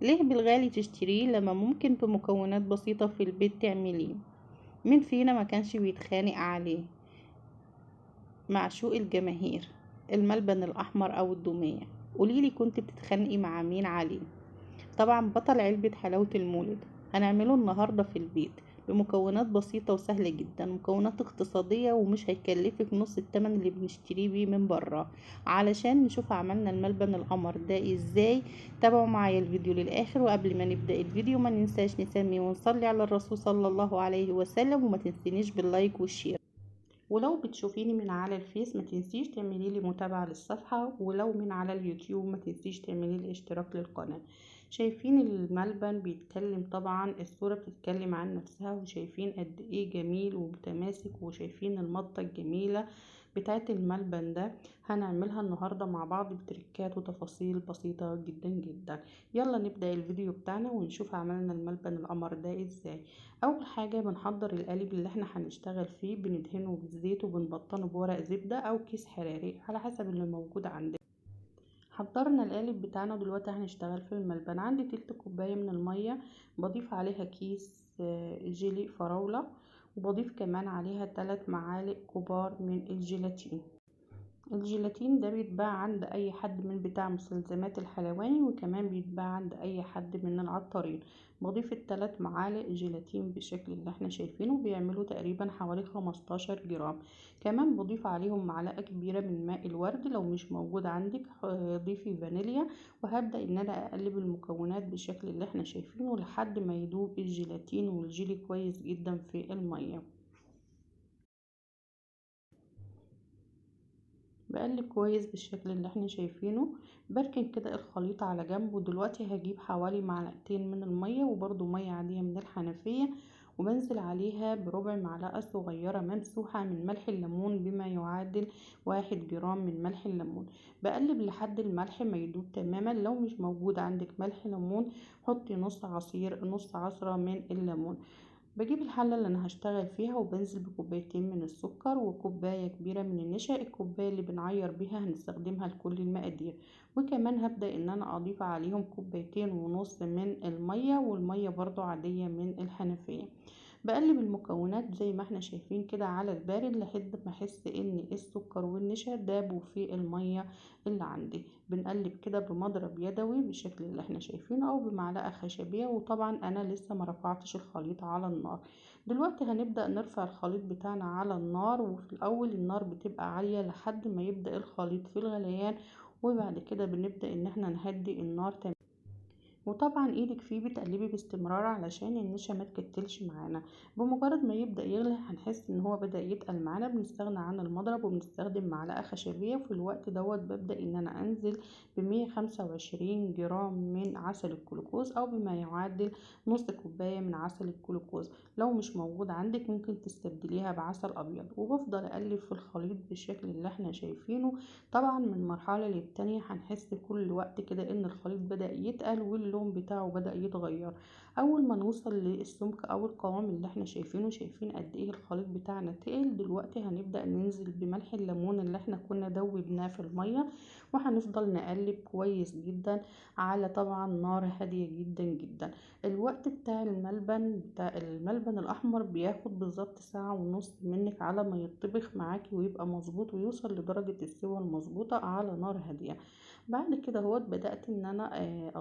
ليه بالغالي تشتريه لما ممكن بمكونات بسيطة في البيت تعمليه؟ مين فينا ما كانش بيتخانق عليه؟ معشوق الجماهير الملبن الأحمر أو الدومية. قوليلي كنت بتتخانقي مع مين عليه؟ طبعا بطل علبة حلاوة المولد هنعمله النهاردة في البيت بمكونات بسيطة وسهلة جدا، مكونات اقتصادية ومش هيكلفك نص التمن اللي بنشتريه بيه من بره. علشان نشوف عملنا الملبن القمر ده ازاي، تابعوا معايا الفيديو للاخر. وقبل ما نبدأ الفيديو ما ننساش نسمي ونصلي على الرسول صلى الله عليه وسلم، وما تنسينيش بال like وال share. ولو بتشوفيني من على الفيس ما تنسيش تعملي لي متابعة للصفحة، ولو من على اليوتيوب ما تنسيش تعملي لي اشتراك للقناة. شايفين الملبن بيتكلم، طبعا الصورة بتتكلم عن نفسها، وشايفين قد ايه جميل ومتماسك، وشايفين المطة الجميلة بتاعت الملبن ده. هنعملها النهاردة مع بعض بتركات وتفاصيل بسيطة جدا جدا. يلا نبدأ الفيديو بتاعنا ونشوف عملنا الملبن القمر ده ازاي. اول حاجة بنحضر القالب اللي احنا هنشتغل فيه، بندهنه بالزيت وبنبطنه بورق زبدة او كيس حراري على حسب اللي موجود عندك. حضرنا القالب بتاعنا، دلوقتي هنشتغل في الملبن. عندي تلت كوباية من المية، بضيف عليها كيس جيلي فراولة، وبضيف كمان عليها 3 معالق كبار من الجيلاتين. الجيلاتين ده بيتباع عند اي حد من بتاع مستلزمات الحلواني، وكمان بيتباع عند اي حد من العطارين. بضيف ال3 معالق جيلاتين بالشكل اللي احنا شايفينه، بيعملوا تقريبا حوالي 15 جرام. كمان بضيف عليهم معلقة كبيرة من ماء الورد، لو مش موجود عندك ضيفي فانيليا. وهبدأ ان انا اقلب المكونات بالشكل اللي احنا شايفينه لحد ما يدوب الجيلاتين والجيلي كويس جدا في المية. بقلب كويس بالشكل اللي احنا شايفينه. بركن كده الخليط على جنب. ودلوقتي هجيب حوالي معلقتين من المية، وبرده مية عادية من الحنفية، وبنزل عليها بربع معلقة صغيرة ممسوحة من ملح الليمون بما يعادل 1 جرام من ملح الليمون. بقلب لحد الملح ما يدوب تماما. لو مش موجود عندك ملح ليمون حطي نص عصرة من الليمون. بجيب الحلة اللي انا هشتغل فيها وبنزل بكوبايتين من السكر وكوباية كبيرة من النشا، الكوباية اللي بنعير بيها هنستخدمها لكل المقادير. وكمان هبدأ ان انا اضيف عليهم 2.5 كوباية من المية، والمية برضو عادية من الحنفية. بقلب المكونات زي ما احنا شايفين كده على البارد لحد ما احس ان السكر والنشا دابوا في المية اللي عندي. بنقلب كده بمضرب يدوي بالشكل اللي احنا شايفينه او بمعلقة خشبية. وطبعا انا لسه ما رفعتش الخليط على النار. دلوقتي هنبدأ نرفع الخليط بتاعنا على النار، وفي الاول النار بتبقى عالية لحد ما يبدأ الخليط في الغليان، وبعد كده بنبدأ ان احنا نهدي النار تماما. وطبعا ايدك فيه بتقلبي باستمرار علشان النشا ما تكتلش معانا. بمجرد ما يبدأ يغلي هنحس ان هو بدأ يتقل معانا، بنستغنى عن المضرب وبنستخدم معلقة خشبية. وفي الوقت دوت ببدأ ان انا انزل ب125 جرام من عسل الجلوكوز او بما يعادل نص كوباية من عسل الجلوكوز. لو مش موجود عندك ممكن تستبدليها بعسل ابيض. وبفضل اقلب في الخليط بالشكل اللي احنا شايفينه. طبعا من مرحلة للتانية هنحس كل وقت كده ان الخليط بدأ يتقل واللون بتاعه بدأ يتغير. اول ما نوصل للسمك او القوام اللي احنا شايفينه، شايفين قد ايه الخليط بتاعنا تقل. دلوقتي هنبدأ ننزل بملح الليمون اللي احنا كنا دوبناه في المية، وهنفضل نقلب كويس جدا على طبعا نار هادية جدا جدا. الوقت بتاع الملبن الاحمر بياخد بالظبط 1.5 ساعة منك على ما يطبخ معاكي ويبقى مظبوط ويوصل لدرجة السوى المظبوطة على نار هادية. بعد كده اهوت بدأت ان انا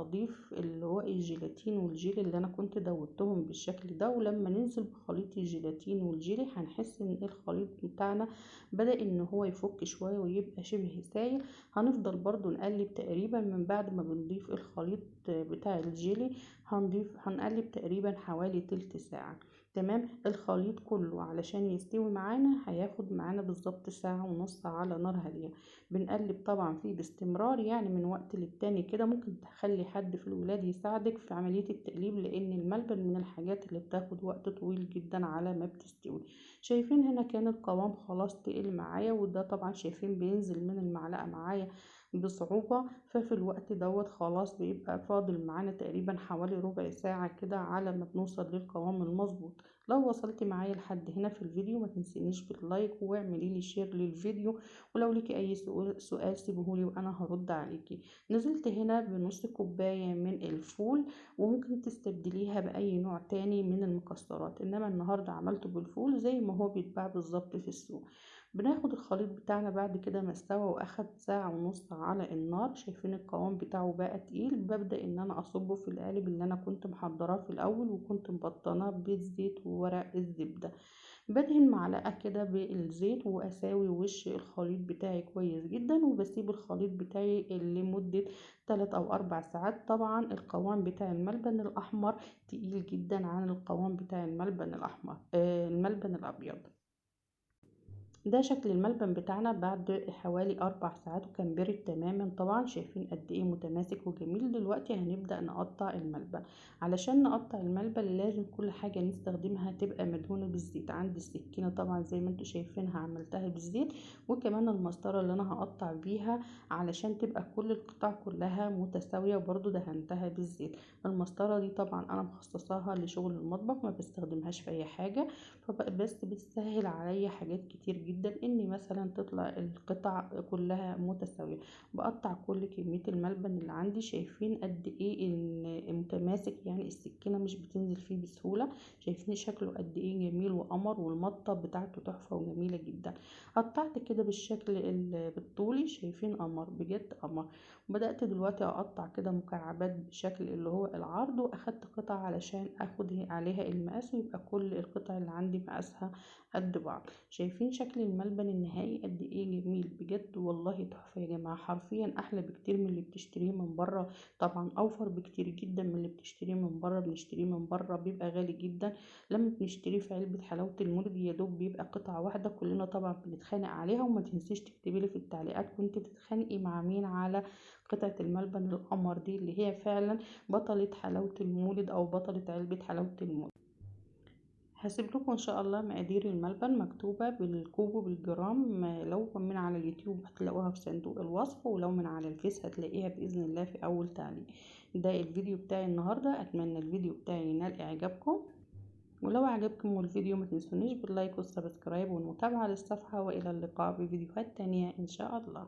اضيف اللي هو الجيلاتين والجيلي اللي انا كنت دوبتهم بالشكل ده. ولما ننزل بخليط الجيلاتين والجيلي هنحس ان الخليط بتاعنا بدأ ان هو يفك شوية ويبقى شبه سايل. هنفضل برضو نقلب تقريبا من بعد ما بنضيف الخليط بتاع الجيلي، هنقلب تقريبا حوالي تلت ساعة. تمام. الخليط كله علشان يستوي معانا هياخد معانا بالظبط 1.5 ساعة على نار هادية. بنقلب طبعا فيه باستمرار، يعني من وقت للتاني كده. ممكن تخلي حد في الولاد يساعدك في عملية التقليب، لان الملبن من الحاجات اللي بتاخد وقت طويل جدا على ما بتستوي. شايفين هنا كان القوام خلاص تقل معايا، وده طبعا شايفين بينزل من المعلقة معايا بصعوبة. ففي الوقت دوت خلاص بيبقى فاضل معانا تقريبا حوالي ربع ساعة كده على ما بنوصل للقوام المظبوط. لو وصلتي معايا لحد هنا في الفيديو ما تنسينيش بال like واعملي لي share للفيديو، ولو ليكي اي سؤال سيبهولي وانا هرد عليكي. نزلت هنا بنص كوباية من الفول، وممكن تستبدليها باي نوع تاني من المكسرات، انما النهارده عملته بالفول زي ما هو بيتباع بالظبط في السوق. بناخد الخليط بتاعنا بعد كده ما استوى واخد ساعة ونص على النار، شايفين القوام بتاعه بقى تقيل. ببدأ ان انا اصبه في القالب اللي انا كنت محضراه في الاول وكنت مبطناه بالزيت وورق الزبدة. بدهن معلقة كده بالزيت واساوي وش الخليط بتاعي كويس جدا، وبسيب الخليط بتاعي لمدة 3 او 4 ساعات. طبعا القوام بتاع الملبن الاحمر تقيل جدا عن القوام بتاع الملبن الاحمر الملبن الابيض. ده شكل الملبن بتاعنا بعد حوالي 4 ساعات وكان بارد تماما. طبعا شايفين قد ايه متماسك وجميل. دلوقتي هنبدأ نقطع الملبن. علشان نقطع الملبن لازم كل حاجة نستخدمها تبقى مدهونة بالزيت. عندي السكينة طبعا زي ما انتم شايفينها عملتها بالزيت، وكمان المسطرة اللي انا هقطع بيها علشان تبقى كل القطع كلها متساوية، وبرده دهنتها بالزيت. المسطرة دي طبعا انا مخصصاها لشغل المطبخ، ما بستخدمهاش في اي حاجة، فبس بتسهل عليا حاجات كتير جدا اني مثلا تطلع القطع كلها متساوية. بقطع كل كمية الملبن اللي عندي، شايفين قد ايه ان متماسك، يعني السكينة مش بتنزل فيه بسهولة. شايفين شكله قد ايه جميل وقمر، والمطه بتاعته تحفة وجميلة جدا. قطعت كده بالشكل بالطولي، شايفين قمر بجد قمر. وبدات دلوقتي اقطع كده مكعبات بشكل اللي هو العرض، واخدت قطع علشان اخد عليها المقاس ويبقى كل القطع اللي عندي مقاسها قد بعض. شايفين شكل الملبن النهائي قد ايه جميل بجد والله تحفة يا جماعة، حرفيا احلى بكتير من اللي بتشتريه من بره. طبعا اوفر بكتير جدا من اللي بتشتريه من بره. بنشتريه من بره بيبقى غالي جدا، لما بنشتريه في علبة حلاوة المولد يا دوب بيبقى قطعه واحدة كلنا طبعا بنتخانق عليها. وما تنسيش تكتبي لي في التعليقات كنت بتتخانقي مع مين على قطعه الملبن القمر دي اللي هي فعلا بطلة حلاوة المولد او بطلة علبة حلاوة المولد. هسيب لكم ان شاء الله مقادير الملبن مكتوبة بالكوب وبالجرام، لو من على اليوتيوب هتلاقوها في صندوق الوصف، ولو من على الفيس هتلاقيها باذن الله في اول تعليق. ده الفيديو بتاعي النهارده، اتمنى الفيديو بتاعي ينال اعجابكم، ولو عجبكم الفيديو ما تنسونيش بال like وال subscribe والمتابعة للصفحه، والى اللقاء بفيديوهات تانية ان شاء الله.